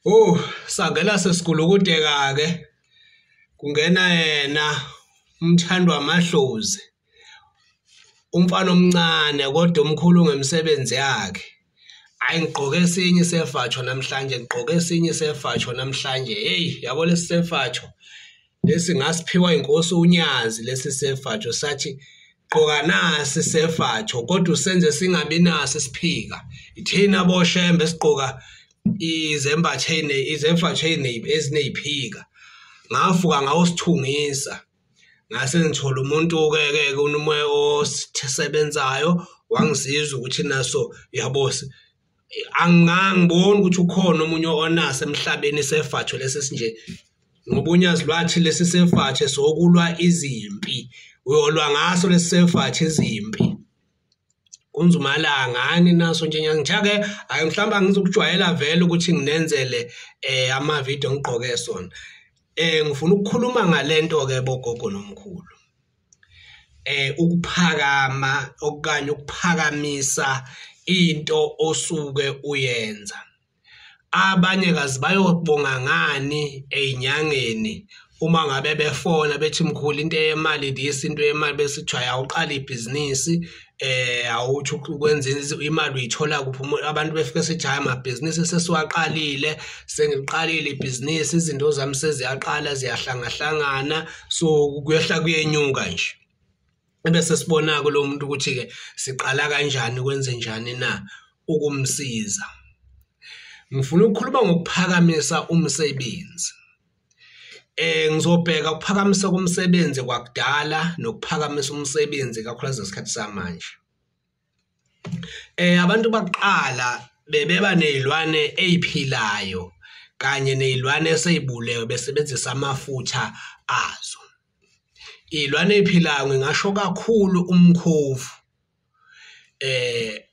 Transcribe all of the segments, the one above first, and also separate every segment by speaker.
Speaker 1: Oh, sangena sesigulukudeka-ke, kungena yena umthandi wamadlozi, umfana omncane kodwa omkhulu ngemisebenzi yakhe. Hhayi, ngigqoke esinye isefatsho namhlanje, ngigqoke esinye isefatsho namhlanje. Hheyi, yabo lesi sefatsho lesi ngasiphiwa inkosi uNyazi lesi sefatsho, sathi gqoka nasi isefatsho kodwa usenze singabi naso isiphika. Ithina boShembe esigqoka izembatho izemfatho eziney'phika. Ngavuka ngayosithungisa, ngase ngithola umuntu-ke ke osebenzayo wangisiza ukuthi naso yabo angiboni ukuthi ukhona omunye onaso emhlabeni isefatsho lesi esinje, ngoba uNyazi lwathi lesi sefatsho sokulwa izimpi, uyolwa ngaso lesi sefatsho izimpi. Kunzumalanga hani naso nje ngithe-ke hhayi mhlawumbe angizukujwayela vele ukuthi nginenzele amavidiyo ngigqoke sona. Ngifuna ukukhuluma ngale nto-ke bogogo nomkhulu. Ukuphakama okanye ukuphakamisa into osuke uyenza. Abanye kazi bayobonga ngani ey'nyangeni uma ngabe befona bethi mkhulu into yemali this, into yemali, bese kuthiwa awuqale ibhizinisi, awuthi ukwenza imali uyithola kuphi. Abantu befike sethi hhayi amabhizinisi sesiwaqalile, sengiliqalile ibhizinisi, izinto zami seziyaqala ziyahlangahlangana, so kuyehla kuyenyuka nje. Ebese sibona-ke lo muntu ukuthi-ke siqala kanjani, kwenzenjani na ukumsiza. Ngifuna ukukhuluma ngokuphakamisa umsebenzi. Ngizobheka ukuphakamisa komsebenzi kwakudala nokuphakamisa umsebenzi kakhulukazi ngesikhathi samanje. Abantu bakuqala bebeba ney'lwane ey'philayo kanye ney'lwane esey'bulewe besebenzisa amafutha azo. Iy'lwane ey'philayo ngingasho kakhulu umkhovu.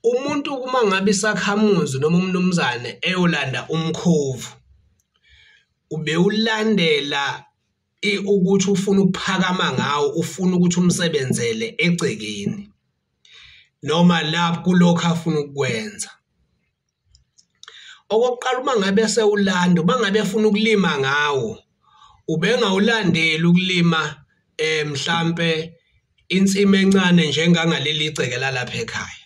Speaker 1: Umuntu uma ngabe isakhamuzi noma umnumzane eyolanda umkhovu, ubewulandela ukuthi ufuna ukuphakama ngawo, ufuna ukuthi umsebenzele egcekeni noma lapho kulokhu afuna ukukwenza. Okokuqala, uma ngabe sewulanda, uma ngabe efuna ukulima ngawo, ubengawulandeli ukulima mhlampe insimi encane njengangaleli igceke lalapha ekhaya,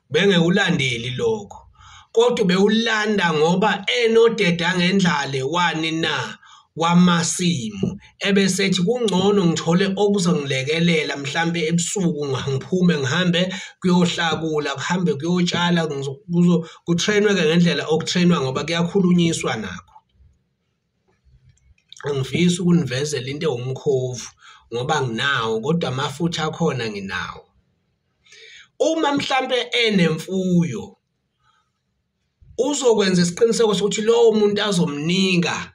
Speaker 1: bengewulandeli lokho, kodwa bewulanda ngoba enodeda ngendlale wani na wamasimu, ebesethi kungcono ngithole okuzongilekelela mhlampe ebusuku ngiphume ngihambe kuyohlakula, kuhambe kuyotshala, kutrainwe-ke ngendlela okutrainwa ngoba kuyakhulunyiswa nakho. Angifisi ukunivezela into ewumkhovu ngoba nginawo, kodwa amafutha akhona nginawo. Uma mhlampe enemfuyo, uzokwenza isiqiniseko sokuthi lowo muntu azomnika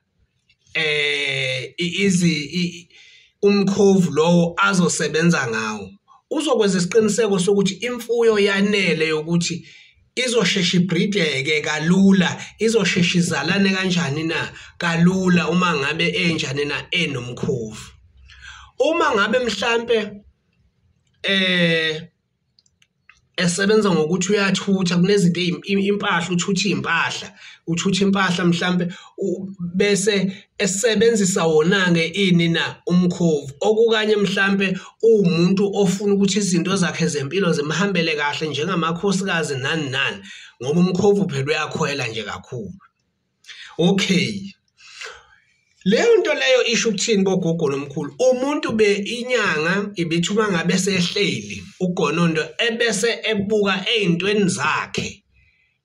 Speaker 1: umkhovu lowo azosebenza ngawo, uzokwenza isiqiniseko sokuthi imfuyo yanele yokuthi izoshesha ibrideke kalula, izoshesha izalane kanjani na kalula uma ngabe enjani na enomkhovu. Uma ngabe mhlampe esebenza ngokuthi uyathutha, kunezinto impahla, uthutha iy'mpahla, uthutha impahla mhlampe bese esebenzisa wona-ke ini na umkhovu, okukanye mhlampe uwumuntu ofuna ukuthi izinto zakhe zempilo zimhambele kahle njengamakhosikazi nani nani, ngoba umkhovu phela uyakhwela nje kakhulu. Okay, leyo nto leyo isho ukuthini bogogo nomkhulu? Umuntu be inyanga ibithi uma ngabe sehleli ugonondo ebese ebuka ey'ntweni zakhe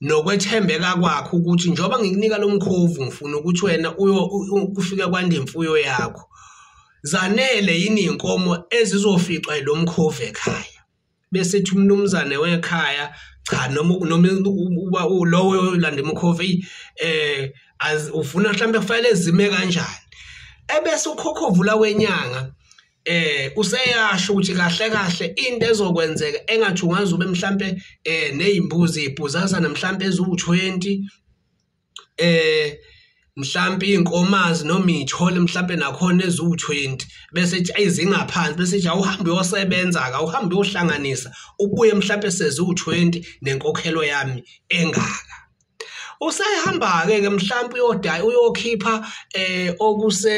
Speaker 1: nokwethembeka kwakhe ukuthi njengoba ngikunika lo mkhovu ngifuna ukuthi wena kufike kwande imfuyo yakho, zanele yini iy'nkomo ezizoficwa yilo mkhovu ekhaya? Bese ethi umnumzane wekhaya cha, noma lowo oyolanda umkhovu ufuna mhlambe kufanele zime kanjani. Ebese ukhokhovula wenyanga useyasho ukuthi kahle kahle into ezokwenzeka engathi ungaze ube mhlampe ney'mbuzi iy'bhuzazana mhlampe eziwu-20, mhlampe iy'nkomazi noma iy'thole mhlampe nakhona eziwu-20, bese ethi ayi zingaphansi, bese ethi awuhambe uyosebenza-ke, awuhambe uyohlanganisa ubuye mhlampe seziwu-20 nenkokhelo yami engaka. Usehamba-ke ke mhlawumbe uyodaya uyokhipha okuse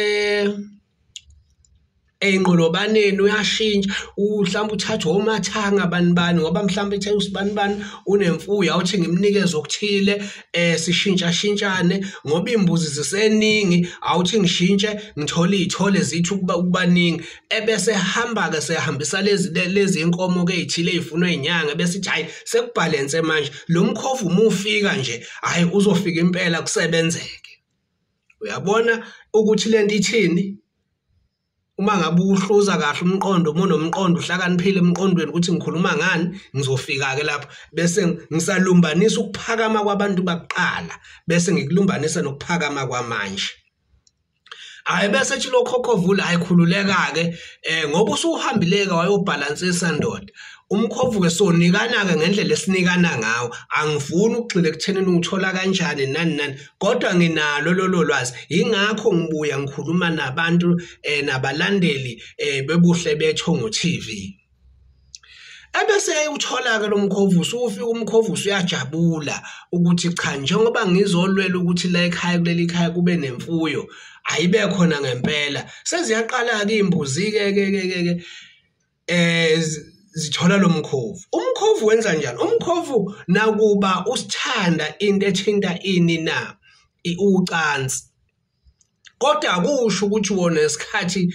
Speaker 1: ey'nqolobaneni, uyashintsha mhlawumbe uthatha omathanga bani bani, ngoba mhlawumbe ethe usibani bani unemfuyo, awuthi ngimnikeze okuthile, sishintshashintshane ngoba iy'mbuzi ziseningi, awuthi ngishintshe ngithole iy'thole zithi ukuba ningi. Ebese ehamba-ke sehambisa lezi inkomo-ke ey'thile ey'funwa iy'nyanga, bese ithi hhayi sekubhalense manje lo mkhovu uma ufika nje, hhayi uzofika impela kusebenzeke. Uyabona ukuthi lento ithini? Uma ngabe uhluza kahle umqondo, uma unomqondo uhlakaniphile emqondweni ukuthi ngikhuluma ngani, ngizofika-ke lapho bese ngisalumbanisa ukuphakama kwabantu bakuqala, bese ngikulumbanisa nokuphakama kwamanje. Hhayi bese ethi lo khokhovula, hhayi khululeka-ke ngoba usuhambile-ke wayobhalansisa ndoda. Umkhovu-ke sonikana-ke ngendlela esinikana ngawo, angifuni ukugxila ekuthenini uwuthola kanjani nani nani, kodwa nginalo lolo lwazi. Yingakho ngibuya ngikhuluma nabantu nabalandeli beBuhle Bethongo TV. Ebese eyawuthola-ke lo mkhovu, usufika umkhovu usuyajabula ukuthi cha, njengoba ngizolwela ukuthi la ekhaya kuleli khaya kube nemfuyo, ayibe khona ngempela. Seziyaqala-ke iy'mbuzi-ke ke ke ke ke zithola lo mkhovu. Umkhovu wenza njani? Umkhovu nakuba usithanda into ethinta ini na, ucansi, kodwa akusho ukuthi wona isikhathi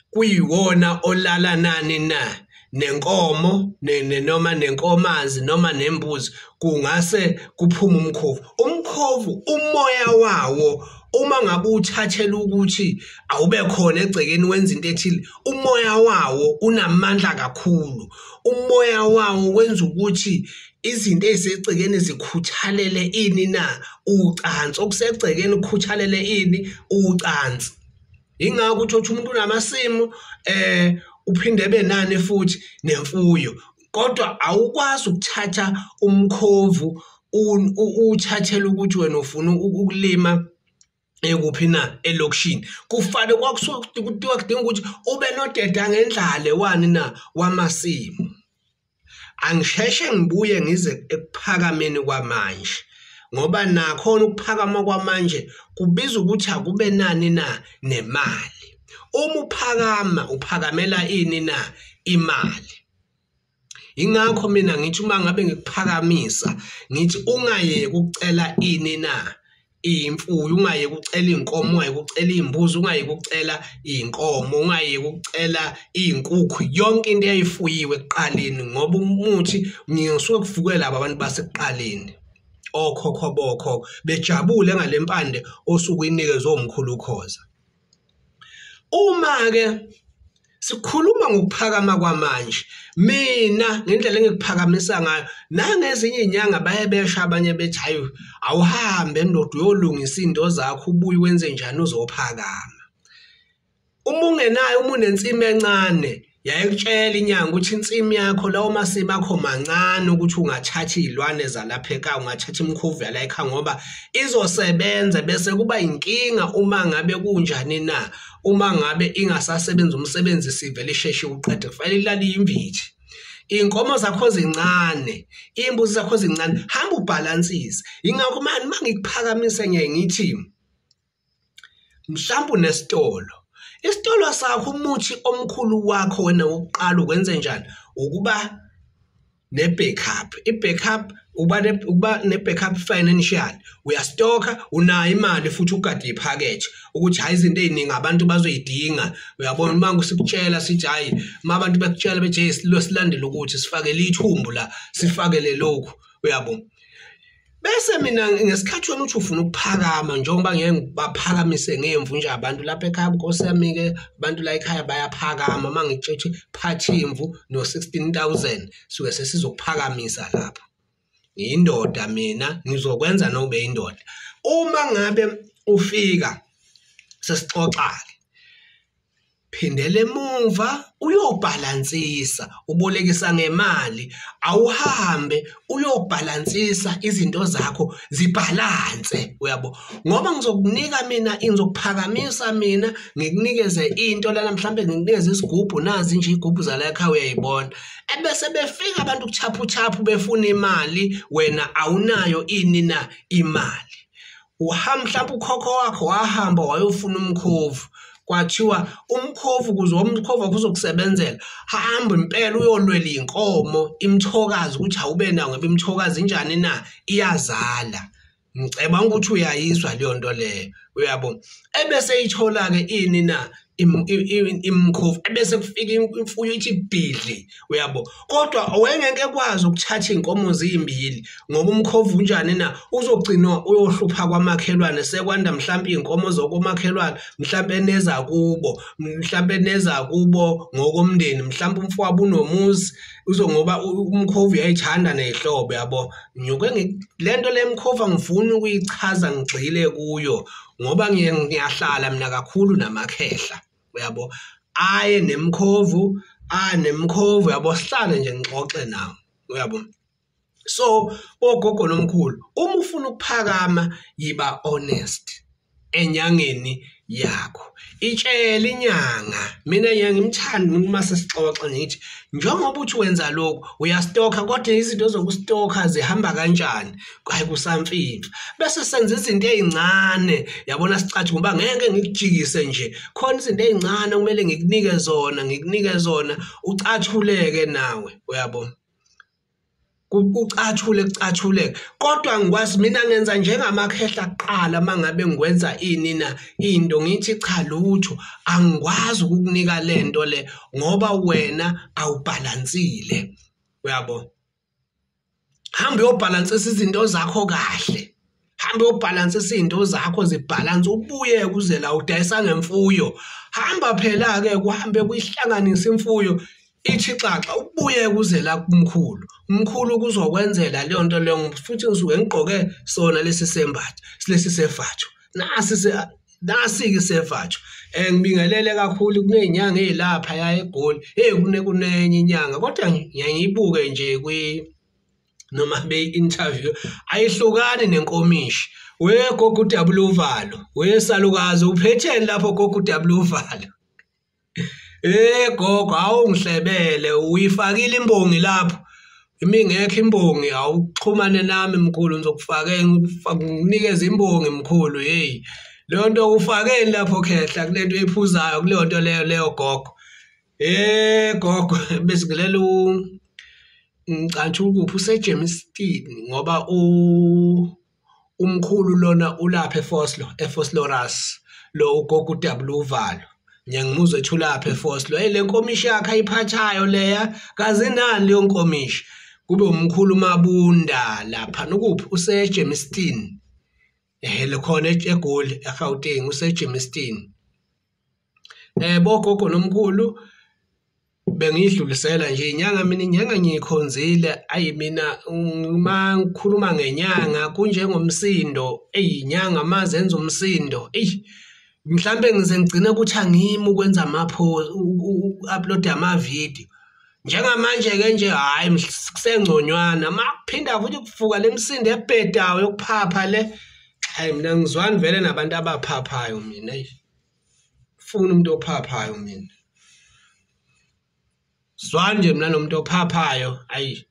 Speaker 1: kuyiwona olala nani na, nenkomo noma nenkomazi noma nembuzi, kungase kuphume umkhovu. Umkhovu umoya wawo uma ngabe uthathela ukuthi awube khona egcekeni wenza into ethile, umoya wawo unamandla kakhulu. Umoya wawo wenza ukuthi izinto ey'segcekeni zikhuthalele ini na, ucansi. Okusegcekeni kukhuthalele ini, ucansi. Yingakho uthole ukuthi umuntu unamasimu uphinde ebe nani futhi nemfuyo, kodwa awukwazi ukuthatha umkhovu uwuthathele ukuthi wena ufuna ukulima ekuphi na, elokishini. Kufanele kwakusuke kudinga ukuthi ube nodeda ngendlale wani na, wamasimu. Angisheshe ngibuye ngize ekuphakameni kwamanje, ngoba nakhona ukuphakama kwamanje kubiza ukuthi akube nani na, nemali. Uma uphakama uphakamela ini na, imali. Ingakho mina ngithi uma ngabe ngikuphakamisa ngithi ungayeki ukucela ini na, imfuyo, ungayeki ukucela iy'nkomo, ungayeki ukucela iy'mbuzi, ungayeki ukucela iy'nkomo, ungayeki ukucela iy'nkukhu, yonke into eyayifuyiwe ekuqaleni, ngoba umuthi ngisuke kuvuke laba abantu basekuqaleni, okhokho bokhokho bejabule ngale mpande osuke uyinikezwe umkhulu uKhoza. Uma-ke sikhuluma ngokuphakama kwamanje, mina ngendlela engikuphakamisa ngayo, nangezinye iy'nyanga baye besho abanye bethi hhayi awuhambe ndoda uyolungisa iy'nto zakho ubuye wenze njani uzophakama. Uma ungenayo, uma unensimi encane, yayikutshela inyanga ukuthi insimi yakho, lawo masimu akho mancane ukuthi ungathatha iy'lwane zalapha ekhaya, ungathatha imikhovu yala ekhaya, ngoba izosebenza bese kuba inkinga uma ngabe kunjani na, uma ngabe ingasasebenzi umsebenzi sivele isheshe uqede, kufanele ilale imvithi. Iy'nkomo zakho zincane, iy'mbuzi zakho zincane, hamba ubhalansise. Yingakho mani uma ngikuphakamisa ngiyaye ngithi mhlawumbe unesitolo. Isitolo sakho, umuthi omkhulu wakho wena wokuqala ukwenze njani? Ukuba ne-backup. I-backup ukuba ne-backup financial. Uyastokha, unayo imali futhi ugade iphakethe ukuthi hhayi izinto ey'ningi abantu bazoyidinga. Uyabona uma sikutshela sithi hhayi, uma abantu bekutshela bethi hey silandele ukuthi sifakele ithumbu la, sifakele lokhu, uyabo. Bese mina ngesikhathi wena uthi ufuna ukuphakama, njengoba ngeke ngibaphakamise ngemvu nje abantu lapha ekhaya, Nkosi yami-ke abantu la ekhaya bayaphakama. Uma ngikutshela ukuthi phatha imvu no-16,000 suke sesizokuphakamisa lapho. Ngiyindoda mina, ngizokwenza nobe indoda. Uma ngabe ufika sesixoxa-ke, Phindela emuva uyobhalansisa, ubolekisa ngemali, awuhambe uyobhalansisa izinto zakho zibhalanse, uyabo? Ngoba ngizokunika mina, ngizokuphakamisa mina, ngikunikeze into lana, mhlambe ngikunikeze isigubhu, nazi nje igubhu zala ekhaya uyayibona. Ebese befika abantu kuchaphu befuna imali, wena awunayo ini na imali. Uhamba mhlawumbe ukhokho wakho wahamba wayofuna umkhovu, kwathiwa umkhovu ukuze umkhovu wakho uzokusebenzela, hamba impela uyolwela inkomo imthokazi ukuthi awube nawo, ngoba imthokazi injani na, iyazala. Ngicabanga ukuthi uyayizwa leyo nto leyo, uyabo? Ebese ithola-ke ini na imkhovu, ebese kufika imfuyo ithi bhidli, uyabo? Kodwa wayengeke ekwazi ukuthatha iy'nkomo zimbili ngoba umkhovu unjani na, uzogcinwa uyohlupha kwamakhelwane, sekwanda mhlampe iy'nkomo zokomakhelwane, mhlampe neza kubo, mhlampe neza kubo ngokomndeni, mhlampe umfowabo unomuzi, uzongoba umkhovu uyayithanda ney'hlobo, uyabo? Ngiyoke le nto le mkhovu angifuni ukuyichaza ngigxile kuyo ngoba ngiyahlala mina kakhulu namakhehla, uyabo? Aye nemkhovu, anemkhovu, uyabo, sihlale nje ngixoxe nawo, uyabo? So ogogo nomkhulu, uma ufuna ukuphakama yiba honest enyangeni yakho. Itshele inyanga, mina ngiyangimthanda umuntu uma sesixoxa ngithi njengoba uthi wenza lokhu uyastokha, kodwa izinto zokustokha zihamba kanjani? Hayi kusamfimfa. Bese senza izinto ey'ncane, yabona sicathi ngoba ngeke ngikujikise nje, khona izinto ey'ncane okumele ngikunike zona, ngikunike zona ucathuleke nawe, uyabo? Ucathule kucathuleke. Kodwa ngikwazi mina ngenza njengamakhehla kuqala uma ngabe ngikwenza ini na into, ngithi cha lutho, angikwazi ukukunika le nto le ngoba wena awubhalansile, uyabo? Hamba uyobhalansisa izinto zakho kahle, hamba uyobhalansisa izinto zakho zibhalanse, ubuye kuze la udayisa ngemfuyo. Hamba phela-ke kuhambe kuyihlanganise imfuyo ithi xaxa, ubuye kuze la kumkhulu, umkhulu kuzokwenzela leyo nto leyo. Futhi ngisuke ngigqoke sona lesi sembatho, lesi sevatho, nasi nasi-ke isevatho. Ngibingelele kakhulu, kuney'nyanga ey'lapha ya eGoli, hey kunenye inyanga kodwa ngiyayibuke nje kwi noma beyi-interview, ayihlukani nenkomishi. We gogo udabula uvalo, we salukazi uphetheni lapho gogo udabula uvalo. Gogo awungihlebele, uyifakile imbongi lapho. Imingekho imbongi awuxhumane nami mkhulu, ngizokufakela ngikunikeze imbongi mkhulu. Hey, leyo nto ufakeni lapho khehla kulento oyiphuzayo, kuleyo nto leyo leyo gogo. Gogo besingilela ngicantsha ukuphi useGermiston ngoba umkhulu lona ulapha eFoslo, eFosloras, lo ugogo udabula uvalo. Ngiyangimuzwa ethi ulapha eFoslo. Hey, le nkomishi yakhe ayiphathayo leya, kazinani leyo nkomishi? Kube umkhulu Mabunda lapha nokuphi useGermiston. Khona eGoli eGauteng useGermiston. Bogogo nomkhulu bengidlulisela nje inyanga, mina inyanga ngiyikhonzile. Ayi mina uma ngikhuluma ngenyanga kunjengomsindo, eyinyanga mazenza umsindo. Eyi mhlambe ngize ngigcine ukuthi angimi ukwenza uku-upload amavidiyo. Njengamanje-ke nje hhayi kusengconywana, uma kuphinda futhi kuvuka le misindo ebhedayo yokuphapha le, hhayi mina ngizwani vele nabantu abaphaphayo mina, eyi funa umuntu ophaphayo mina. Zwani nje mina nomuntu ophaphayo, ayi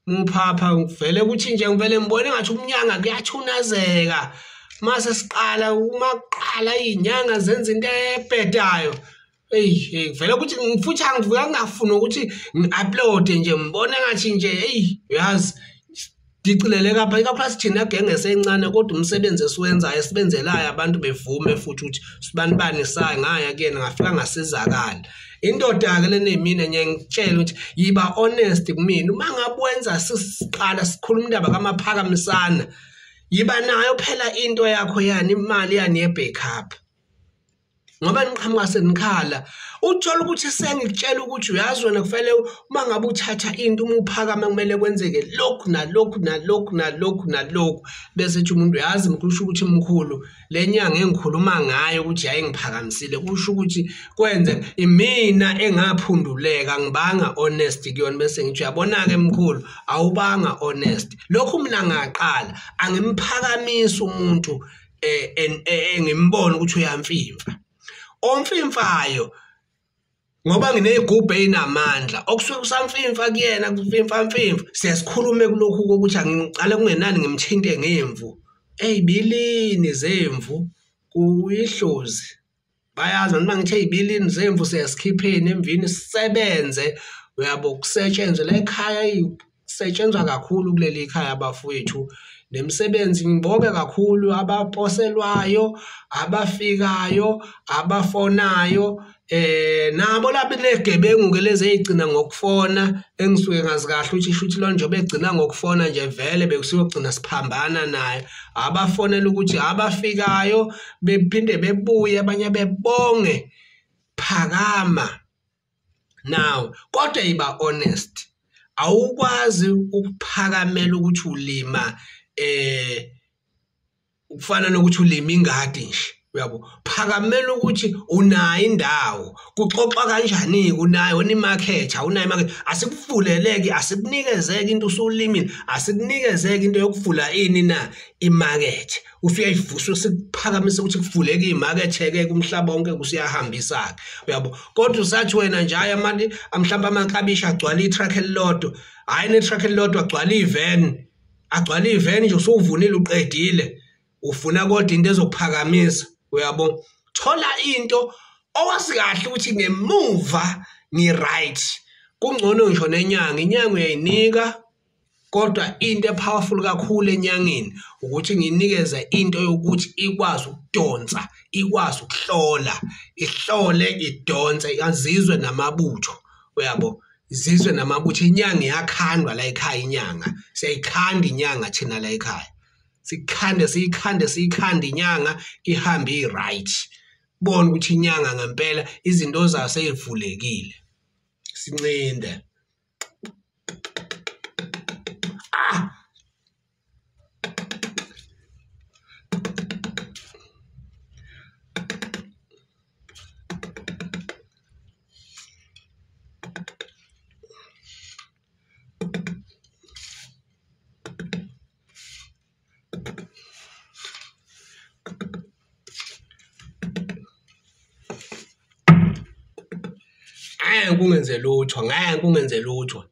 Speaker 1: muphapha vele kuthi nje ngivele ngibone ngathi umnyanga kuyathunazeka. Mase siqala uma kuqala iy'nyanga zenza into ebhedayo, eyi vele ukuthi futhi angivuka ngingafuni ukuthi ngi-upload-e nje, ngibone ngathi nje eyi uyazi dicilele kapha, ikakhulukazi thina genge esencane, kodwa umsebenzi esiwenzayo esibenzelayo abantu bevume futhi ukuthi sibanibani saye ngaya kuyena ngafika ngasizakala. Indoda-ke lena emina ngiye ngikutshele ukuthi yiba honest kumina, uma ngabe wenza siqala sikhuluma indaba kamaphakamisana, yiba nayo phela into yakho yani imali yani ye-backup. Ngoba niqhamuka senikhala, uthola ukuthi sengikutshela ukuthi uyazi wena kufanele uma ngabe uthatha into uma uphakama kumele kwenzeke lokhu nalokhu nalokhu nalokhu nalokhu, bese ethi umuntu uyazi kusho ukuthi mkhulu le nyanga engikhuluma ngayo ukuthi yayingiphakamisile, kusho ukuthi kwenze imina engaphunduleka, ngibanga honest kuyona. Bese ngithi uyabona-ke mkhulu awubanga honest. Lokhu mina ngaqala angimphakamisi umuntu engimbona ukuthi uyamfimfa. Omfimfayo ngoba nginey'gubhu ey'namandla okusuke kusamfimfa kuyena, kufimfa mfimfa, siyasikhulume kulokhu kokuthi angiqale kungenani ngimthinte ngemvu. Ey'bilini zemvu kuyihlozi, bayazi noma ngithe ey'bilini zemvu siyasikhipheni emvini sisebenze, uyabo, kusetshenzwe la ekhaya, kusetshenzwa kakhulu kuleli khaya bafowethu. Nemisebenzi ngibonge kakhulu abaposelwayo, abafikayo, abafonayo, nabo lapha negebengu-ke lezi ey'gcina ngokufona, engisuke ngazi kahle ukuthi shuthi lo njengoba egcina ngokufona nje vele bekusiyogcina siphambana naye. Abafonela ukuthi abafikayo bephinde bebuye abanye bebonge, phakama. Now kodwa yiba honest, awukwazi ukuphakamela ukuthi ulima kufana nokuthi ulima ingadi nje, uyabo. Phakamela ukuthi unayo indawo, kuxoxwa kanjani-ke, unayo wena imakethe, awunayo imakethe, asikuvuleleke, asikunikezeke into usulimile, asikunikezeke into yokuvula ini na imakethe, usuyayivusa sikuphakamise ukuthi kuvuleke imakethe-ke kumhlaba wonke usuyahambisa-ke, uyabo. Kodwa usathi wena nje hhayi mhlawumbe amaklabishi agcwala i-truck elilodwa, hhayi ne-truck elilodwa agcwala iveni, agcwala iveni nje usuvunile uqedile, ufuna kodwa into ezokuphakamisa, uyabo. Thola into owazi kahle ukuthi ngemuva ngi-right. Kungcono ngisho nenyanga, inyanga uyayinika, kodwa into epowerful kakhulu enyangeni ukuthi nginikeze into yokuthi ikwazi ukudonsa, ikwazi ukuhlola, ihlole, idonse, azizwe namabutho, uyabo, izizwe namabutho. Inyanga iyakhandwa la ekhaya, inyanga siyayikhanda inyanga thina la ekhaya, sikhande siyikhande siyikhande inyanga ihambe i-right. Bona ukuthi inyanga ngempela izinto zayo seyivulekile. Sincinde. Kungenze lutho, ngeke kungenze lutho.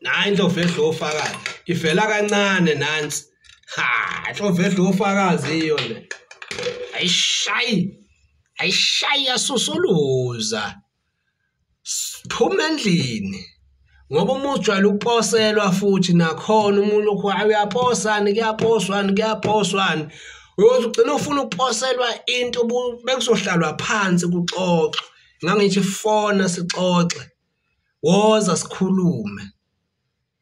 Speaker 1: Nayi indlovu edla ofakazi, ivela kancane nansi. Ha, indlovu edla ofakazi iyo le. Ayishayi. Ayishaya susuluza, phuma endlini, ngoba uma ujwayele ukuposelwa futhi nakhona umuntu lokhu uyaposani, kuyaposwani, kuyaposwani, uyoze ugcine ufuna ukuposelwa into bekuzohlalwa phansi kuxoxwe. Ngangithi fona sixoxe, woza sikhulume,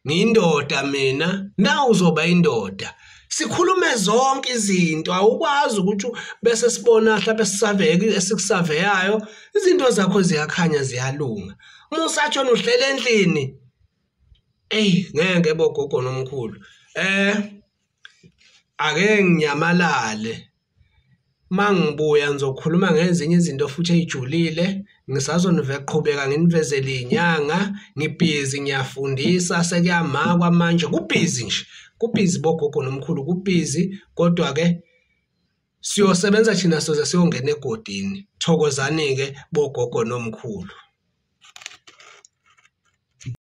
Speaker 1: ngiyindoda mina, nawe uzoba indoda, sikhulume zonke izinto. Awukwazi ukuthi bese sibona mhlawumbe sisaveke esikusaveyayo, izinto zakho ziyakhanya ziyalunga. Uma usatshona uhlele endlini, eyi ngeke bogogo nomkhulu, ake nginyamalale. Mangibuya ngizokhuluma ngezinye izinto futhi ey'julile, ngisazoniqhubeka nginivezele iy'nyanga, ngibhizi ngiyafundisa, sekuyamakwa manje, kubhizi nje, kubhizi bogogo nomkhulu, kubhizi. Kodwa-ke siyosebenza thina soze siyongena egodini. Thokozani-ke bogogo nomkhulu.